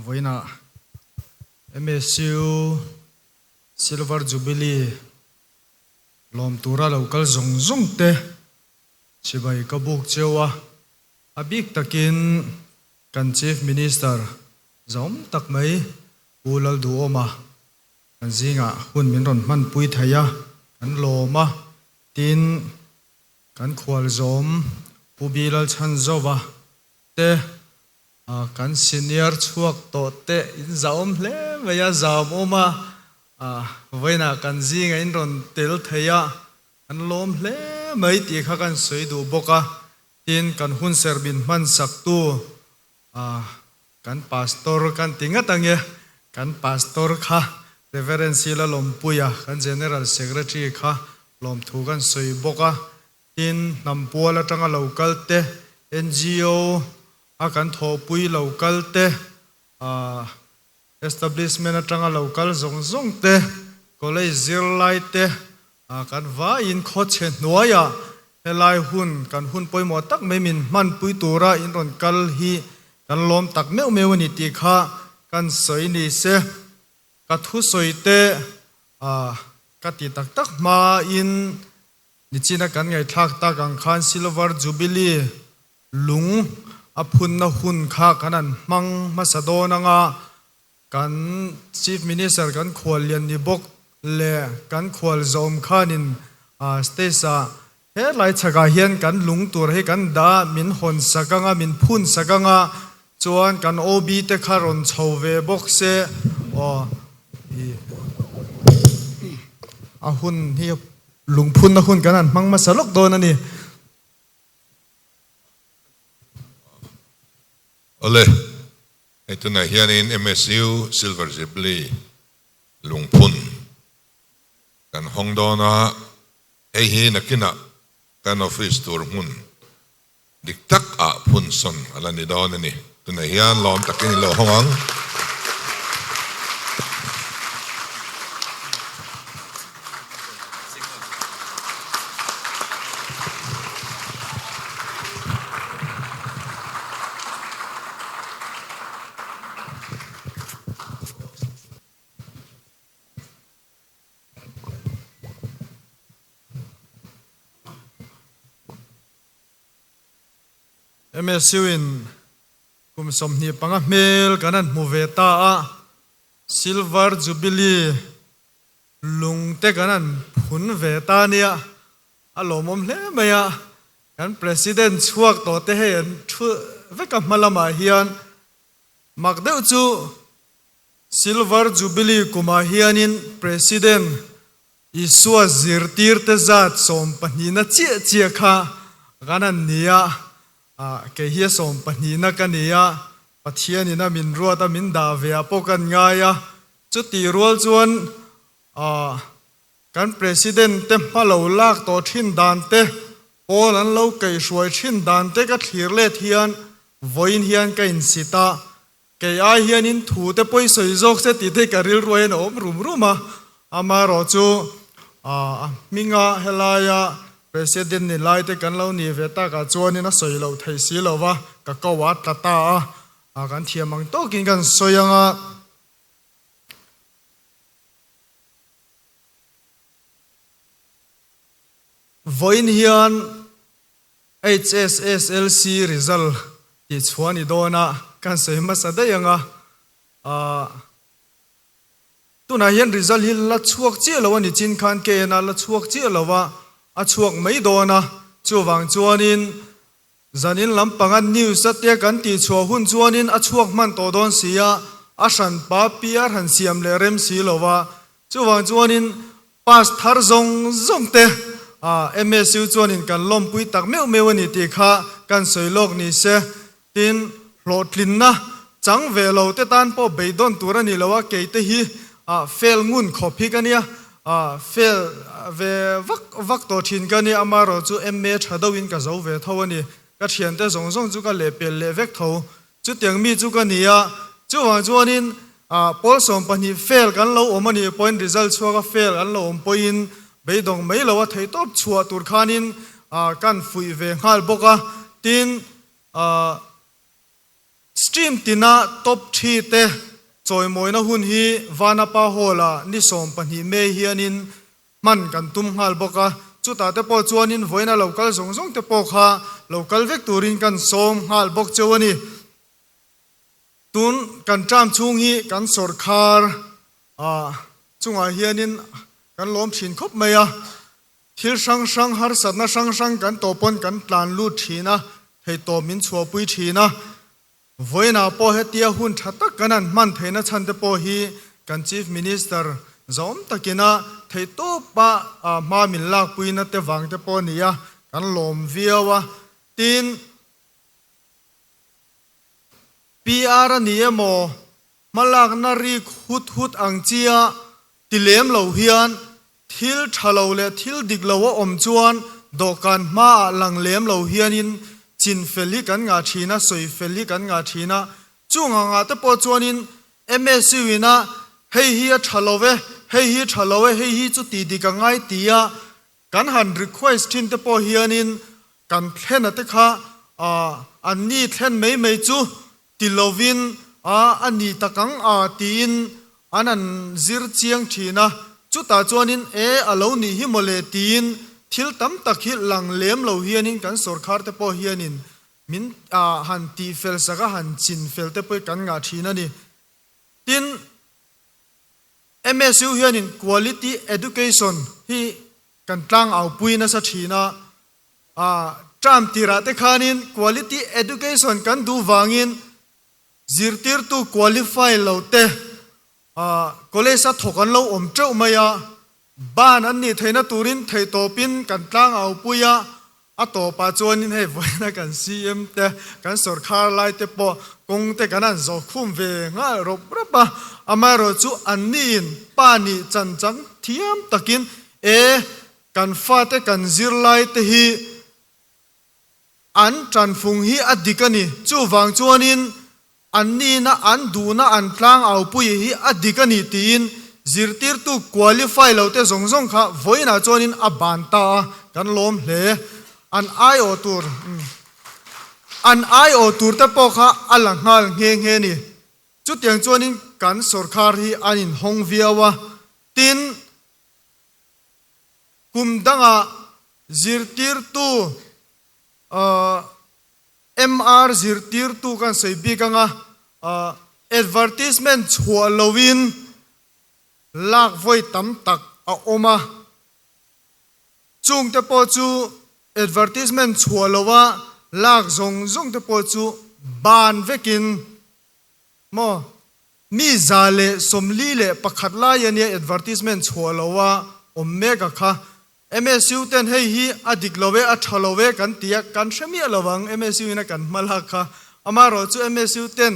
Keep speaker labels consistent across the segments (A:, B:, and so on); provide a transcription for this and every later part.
A: Vawiinah MSU Silver Jubilee lawm tura lo kal zawng zawng te chibai ka buk cheu a, a bik takin kan Chief Minister zawm tak mai Pu Lalduhawma kan zingah hun min rawn hmanpui thei a, kan lawm a, tin kan khualzawm Pu Bilal Chhanzova te kan senior chhuak tawh te in zahawm hle mai a, zahawm a, vawiinah kan zingah in rawn tel thei a, kan lawm hle mai tih kha kan sawi duh bawk a, tin kan hunserh min hmansaktu Kan pastor kan ti ngat ange, kan pastor kha Reverend Sila Lawmpuia, kan General Secretary kha lawmthu kan sawi bawk a, tin hnampual atanga lo kal te, NGO a kan thawhpui lo kal te, establishment atanga lo kal zawng zawng te, college zirlai te, Kan vaiin khawchhe hnuaiah helai hun kan hun pawimawh tak mai min hmanpui tura in rawn kal hi kan lawm tak meuh meuh a ni tih kha kan sawi ni se. Ka thusawi te ka ti tak tak hmain nichina kan ngaihthlak tak ang khan Silver Jubilee lung a phunna hun kha kan han hmang hmasa dawn anga Kan Chief Minister kan khual lian ni bawk leh kan khual zawm khanin stage ah helai chhakah hian kan lung tur hi kan dah min hawn sak anga min phun sak anga chuan kan OB te kha rawn chho ve bawk se aw a hun hi lungphunna hun kan han hmang hmasa lawk dawn a ni.
B: Awle. Hei tunah hianin MSU Silver Jubilee lungphun kan hawng dawn a, hei hi nakinah kan office tur hmun dik tak ah phun sawn a la ni dawn a ni. Tunah hian lawm takin i lo hawng ang.
A: MSU in kum 25 hmel kan han hmu ve ta a, Silver Jubilee lung te kan han phun ve ta nia. A lawmawm hle mai a, kan President chhuak tawh te hei an thu vek a hma lamah hian mak deuh chu Silver Jubilee kumah hianin President Isua zirtir te zat sawmpahnihna chiah chiah kha kan han ni a, kei hi a sawmpahnihna ka ni a, Pathianin a min ruat a min dah ve ah pawh kan ngai a, chutih rual chuan Kan President te hma lo lak tawh thin dan te, pawl an lo kaihhruai thin dan te ka thlir let hian vawiin hian ka insit a, kei ai hianin thu te pawi sawi zawk se tih te hi ka rilru hian a awm rum rum a, amaherawh chu a hminga helaia President ni lai te kan lo nih ve takah chuanin a sawi loh thei si lo va, ka ko a tla ta a, kan thiam ang tawkin kan sawi ang a. Vawiin hian HSSLC result tih chhuah a ni dawn a, kan sawi hmasa daih ang a. Tunah hian result hi la chhuak chiah lo a ni chin khan KN a la chhuak chiah lo a, a chhuak mai dawn a. Chuvang chuanin Zanin lampanga news a te kan tih chhuah hun chuanin a chhuak hman tawh dawn si a, a hran pa PR han siam leh rem si lo va. Chuvang chuanin pass thar zawng zawng te MSU chuanin kan lawmpui tak meuh meuh a ni tih kha kan sawi lawk ni se. Tin, hlawhtlinna chang ve lo te tan pawh beidawn tur a ni lo a, kei te hi fail ngun khawp hi ka nia. Fail ve vak vak tawh thin ka ni, amaherawh chu MA tha deuhin ka zo ve tho a ni. Ka thiante zawng zawng chu ka lehpel leh vek tho. Chutiang mi chu ka ni a, chuvang chuanin pawl 12 fail kan lo awm a nih pawhin result chhuaka fail an lo awm pawhin beidawng mai lo a theihtawp chhuah tur khanin kan fuih ve nghal bawk a. Tin. Stream tina top thi te chawimawina hun hi Vanapa Hall-ah ni 12 May hianin hman kan tum nghal bawk a, chutah te pawh chuanin vawiina lo kal zawng zawng te pawh kha lo kal vek turin kan sawm nghal bawk cheu a ni. Tun kan term chhung hi kan sawrkhar ah chungah hianin kan lawm thin khawp mai a, thil hrang hrang harsatna hrang hrang kan tawh pawn kan tlan lut thin a, theihtawp min chhuahpui thin a. Vawiinah pawh hetia hun tha tak kan han hman theihna chhan te pawh hi kan Chief Minister zawm takina theihtawpa hma min lakpuina te vang te pawh a ni a, kan lawm viau a. Tin, PR a ni emaw, hmalakna rik hut hut ang chia ti lem lo hian thil tha lo leh thil dik lo a awm chuan dawhkan hmaah lang lem lo hianin chin fel hi kan ngah thin a, sawi fel hi kan ngah thin a. Chung angah te pawh chuanin MSU ina hei hi a tha lo e, hei hi tha lo e, hei hi chu tih dik a ngai tia Kan han request thin te pawh hianin kan thlen a te kha an ni thlen mai mai chu ti lovin a a ni tak ang a tiin an an zir chiang thin a, chutah chuanin e a lo nih hi mawle tiin thil tam tak hi lang lem lo hianin kan sorkar te pawh hianin min han tih fel sak a han chin fel te pawh hi kan ngah thin a ni. Tin. MSU hianin Quality Education hi kan tlang aupui nasa thin a, term tirah te khanin Quality Education kan duh vangin zirtirtu qualify lo te college a thawk an lo awm teuh mai a, ban an nih theihna turin theihtawpin kan tlang aupui a, A tawpah chuanin hei vawiina kan CM te, kan sawrkhar lai te pawh kawng te kan han zawh khum ve nghal rawp rawp a. Amaherawh chu anniin pa nih chan chang thiam takin e kan fate kan zirlai te hi an tanfung hi a dik a ni. Chuvang chuanin Anniina an duhna an tlang aupui hi a dik a ni tiin zirtirtu qualify lo te zawng zawng kha vawiinah chuanin a ban ta a, kan lawm hle. An aiawh tur an aiawh tur te pawh kha a la nghal nghe nghe ni. Chutiang chuanin kan sawrkhar hi an inhawng viau a, tin kum dangah zirtirtu ahh MR zirtirtu kan sawi bik anga advertisement chhuah loin lak vawi tam tak a awm a, chungte pawh chu advertisement chhuah loa lak zawng zawng te pawh chu ban vekin maw mi 141 lai ania advertisement chhuah loa awm mek a kha. MSU ten hei hi a dik lo e, a tha lo e kan ti a, kan hre miah lo ang MSU in a kan hma lak kha. Amaherawh chu MSU ten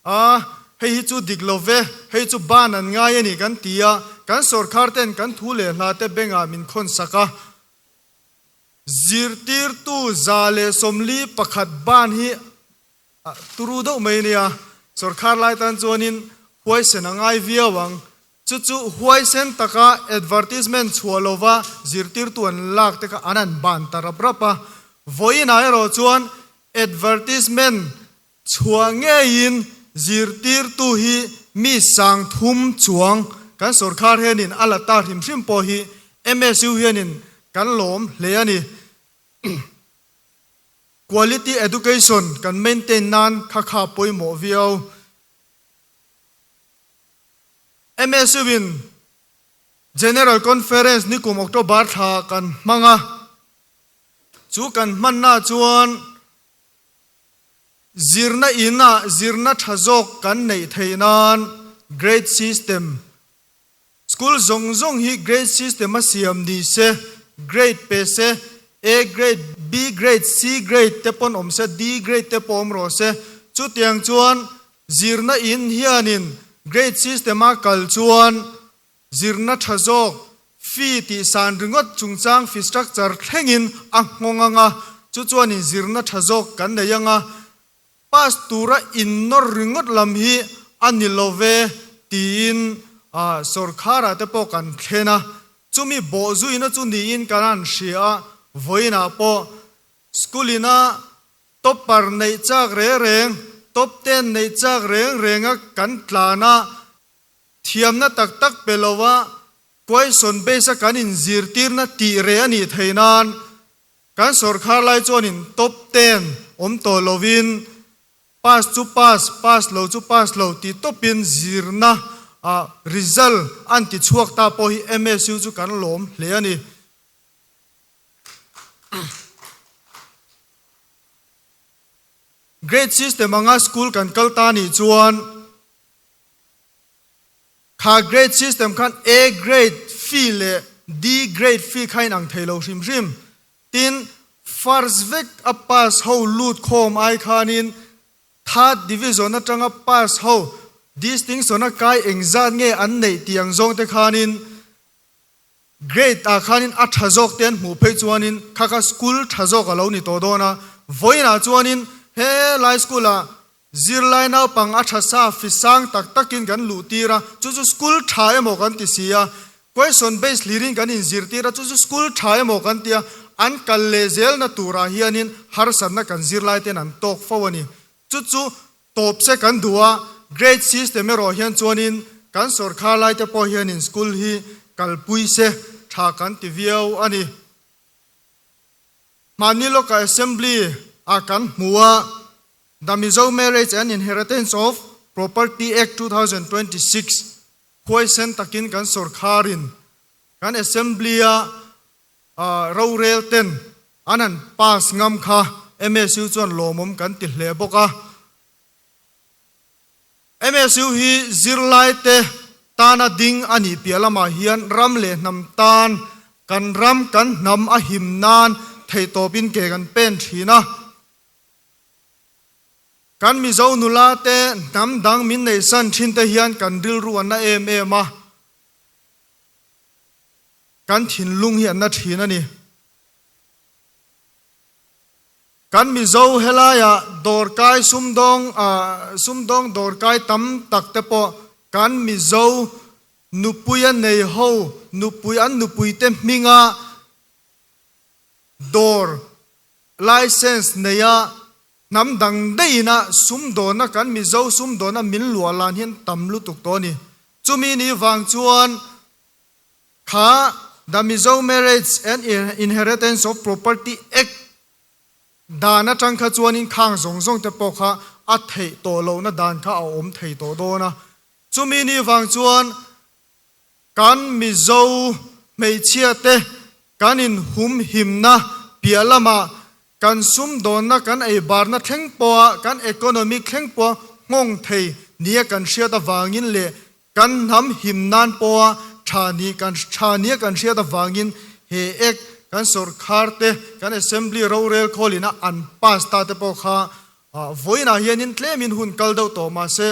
A: a hei hi chu dik lo ve, hei chu ban an ngai a ni kan ti a, kan sawrkhar ten kan thu leh hla te bengah min khawn sak a. Zirtirtu 141 ban hi turu deuh mai a nia, sawrkhar lai tan chuanin huaisen a ngai viau ang. Chu chu huaisen taka advertisement chhuah lova zirtirtu an lak te kha an han ban ta rap rap a. Vawiinah erawh chuan advertisement chhuah ngeiin zirtirtu hi mi 3000 chuang kan sawrkhar hianin a la ta hrim hrim pawh hi MSU hianin kan lawm hle a ni. Quality education kan maintain nan kha kha pawimawh viau. MSU in General Conference nikum October thla kan hmang a, chu kan hmanna chuan zirna in ah zirna tha zawk kan neih theih nan grade system, school zawng zawng hi grade system a siam ni se, grade pe se, A grade, B grade, C grade te pawn awm se, D grade te pawh awm rawh se, chutiang chuan Zirna in hianin grade system a kal chuan zirna tha zawk fee tih san ringawt chungchang fee structure thlengin a nghawng ang a, chu chuanin zirna tha zawk kan nei ang a, pass tura innawr ringawt lam hi a ni lo ve tiin sawrkharah te pawh kan thlen a, chumi bawhzuina chu niin kan han hria a, vawiinah pawh school ina Topper neih chak reng reng. Top ten neih chak reng renga kan tlan a, thiamna tak tak pe lo a, question base a kan inzirtirna tih reh a nih theih nan kan sawrkhar lai chuanin top ten awm tawh lovin Pass chu pass, pass lo chu pass lo tih tawpin zirna ah result an ti chhuak ta pawh hi MSU chu kan lawm hle a ni. Grade system anga school kan kal ta nih chuan kha grade system khan A grade fee leh D grade fee kha inang thei lo hrim hrim. Tin, first vek a pass ho lut khawm ai khanin third division atanga pass ho distinction a kai engzat nge an neih tih ang zawng te khanin Grade ah khanin a tha zawk te an hmuh phei chuanin kha kha school tha zawk a lo ni tawh dawn a, vawiinah chuanin he lai school ah zirlai naupang a tha sa fi sang tak takin kan luh tir a, chu chu school tha emaw kan ti si a, question based hlirin kan inzirtir a, chu chu school tha emaw kan ti a, an kal leh zelna turah hianin harsatna kan zirlai ten an tawk fo a ni. Chu chu tawp se kan duh a, grade system erawh hian chuanin kan sawrkhar lai te pawh hianin school hi kalpui se tha kan ti viau a ni. Hmani lawka assembly ah kan hmu a, The Mizo Marriage and Inheritance of Property Act 2026 huaisen takin kan sawrkharin kan assembly a Rorel ten an han pass ngam kha MSU chuan lawmawm kan ti hle bawk a. MSU hi zirlai te tana ding a nih piah lamah hian ram leh hnam tan kan ram kan hnam a him nan theihtawpin ke kan pen thin a. Kan Mizo nula te hnam dang min neihsan thin te hian kan rilru a na em em a. Kan thinlung hi an na thin a ni. Kan Mizo helaiah dawrkai sumdawng sumdawng dawrkai tam tak te pawh kan Mizo nupui a nei ho nupui an nupui te hminga dawr license neia hnam dang daihina sumdawna kan Mizo sumdawna min luah lan hian tam lutuk tawh a ni. Chumi ni vang chuan Kha The Mizo Marriage and Inheritance of Property Act dan atang kha chuanin khang zawng zawng te pawh kha a theih tawh lohna dan kha a awm thei tawh dawn a. Chumi ni vang chuan kan Mizo hmeichhia te kan inhumhimna piah lamah kan sumdawnna kan eibarna thleng pawha kan economy thleng pawha nghawng thei nia kan hriat avangin leh Kan hnam him nan pawha tha ni kan tha nia kan hriat avangin he ek kan sawrkhar te kan assembly rorel khawlin a an pass ta te pawh kha vawiinah hianin tlemin hun kal deuh tawh mahse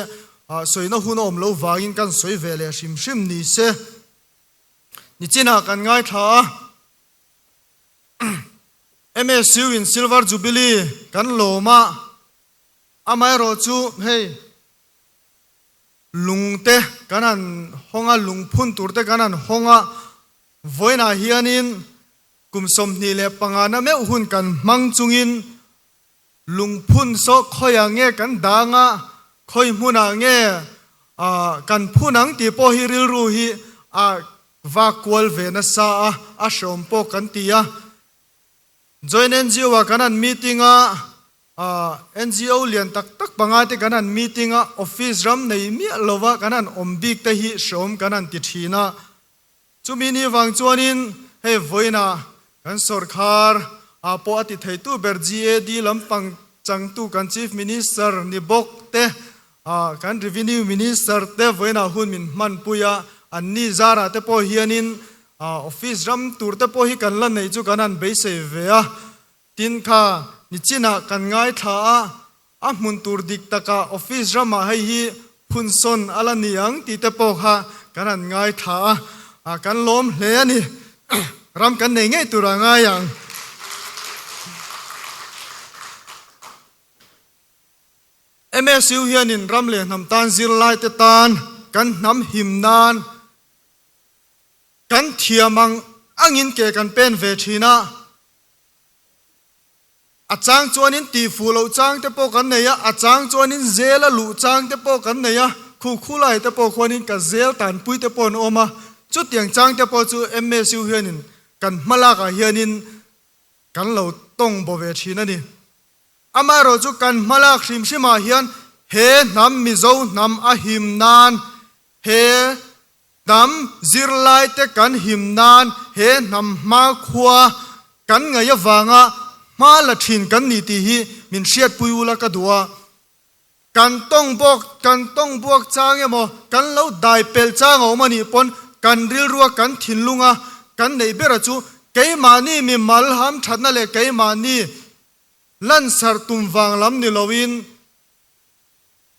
A: sawina hun a awm lo vangin kan sawi ve leh hrim hrim ni se nichinah kan ngaithla a. MSU in Silver Jubilee kan lawm a, amaherawhchu hei Lung te kan han hawng a, lung phun tur te kan han hawng a, vawiinah hianin kum 25 na meuh hun kan hmang chungin lung phun saw khawiah nge kan dang a, khawi hmunah nge kan phun ang tih pawh hi rilru hi a vak kual ve nasa a, a hreawm pawh kan ti a. Joint NGO ah kan han meeting a, NGO lian tak tak panga te kan han meeting a, office ram nei miah lova kan han awm bik te hi hreawm kan han ti thin a. Chumi ni vang chuanin hei vawiinah kan sawrkhar ah pawh a ti theitu ber GAD lampang changtu kan Chief Minister ni bawk te, kan Revenue Minister te vawiinah hun min hmanpui a, an ni zarah te pawh hianin office ram tur te pawh hi kan la neih chu kan han beisei ve a. Tin kha nichinah kan ngaithla a, a hmun tur dik takah office ramah hei hi phunsawn a la ni ang tih te pawh kha kan han ngaithla a, kan lawm hle a ni. Ram kan nei ngei tur a ngai ang. MSU hianin ram leh hnam tan zirlaite tan kan hnam him nan kan thiam ang angin ke kan pen ve thin a. A chang chuanin tihfuh loh chang te pawh kan nei a, a chang chuanin zel a luh chang te pawh kan nei a, khu khulai te pawh khuanin ka zel tanpui te pawh an awm a, chutiang chang te pawh chu MSU hianin kan hmalak ah hianin kan lo tawng bo ve thin a ni. Amaherawh chu kan hmalak hrim hrim ah hian he hnam Mizo hnam a him nan he Hnam zirlaite kan him nan he hnam hmakhua kan ngaih avanga hma la thin kan ni tih hi min hriatpui ula ka duh a. Kan tawng bawk, kan tawng buak chang emaw, kan lo dai pelh chang a awm a nih pawn kan rilrua kan thinlunga kan neih bera chu keimahni mi mal hamthatna leh keimahni lansarh tum vang lam ni loin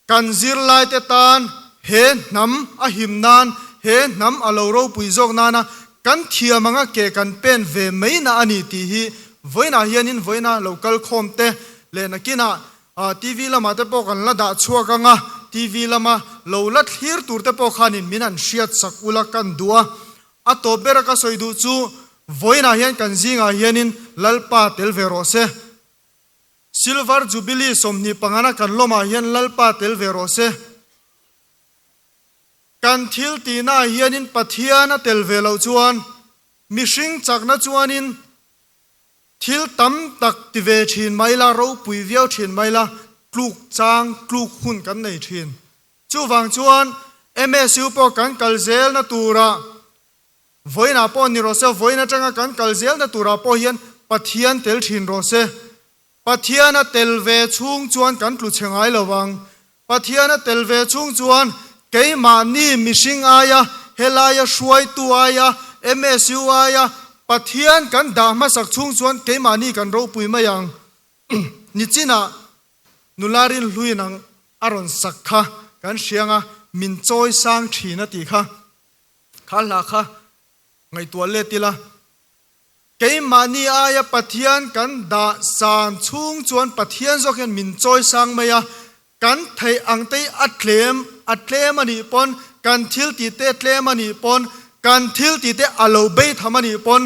A: Kan zirlaite tan he hnam a him nan, he hnam a lo ropui zawk nana kan thiam anga ke kan pen ve mai na a ni tih hi vawiinah hianin vawiina lo kal khawm te leh nakinah TV lamah te pawh kan la dah chhuak anga TV lama lo la thlir tur te pawh khanin min han hriat sak ula kan duh a. A tawp bera ka sawi duh chu vawiinah hian kan zingah hianin Lalpa tel ve rawh se. Silver Jubilee 25 na kan lawmah hian Lalpa tel ve rawh se. Kan thil tihnaah hianin Pathian a tel ve loh chuan mihring chakna chuanin thil tam tak ti ve thin mai la, ropui viau thin mai la, tluk chang, tluk hun kan nei thin. Chuvang chuan MSU pawh kan kal zelna turah Vawiinah pawh ni rawh se, vawiin atanga kan kal zelna turah pawh hian Pathian tel thin rawh se. Pathian a tel ve chhung chuan kan tlu chhe ngai lo vang. Pathian a tel ve chhung chuan keimahni mihring aia, helaia hruaitu aia, MSU aia Pathian kan dah hmasak chhung chuan keimahni kan ropui mai ang. Nichinah nula rinhluin ang a rawn sak kha kan hriang a, min chawi sang thin a tih kha. Kha hla kha ngaihtuah let ila, keimahni aia Pathian kan dah san chhung chuan Pathian zawk hian min chawi sang mai a, kan theih ang te hi a tlem a tlem a nih pawn, kan thil tih te tlem a nih pawn, kan thil tih te a lo bei tham a nih pawn,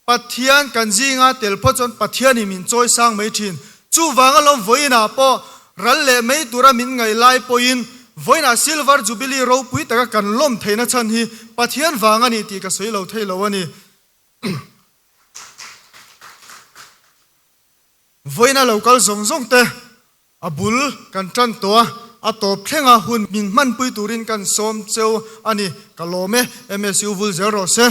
A: Pathian kan zinga tel phawt chuan Pathianin min chawi sang mai thin. Chuvang alawm vawiinah pawh ral leh mai tura min ngaih lai pawhin vawiinah Silver Jubilee ropui taka kan lawm theihna chhan hi Pathian vang a ni tih ka sawi lo thei lo a ni. Vawiina lo kal zawng zawng te a bul kan tan tawh a, a tawp thlenga hun min hmanpui turin kan sawm cheu a ni. Ka lawm e, MSU vul zel rawh se.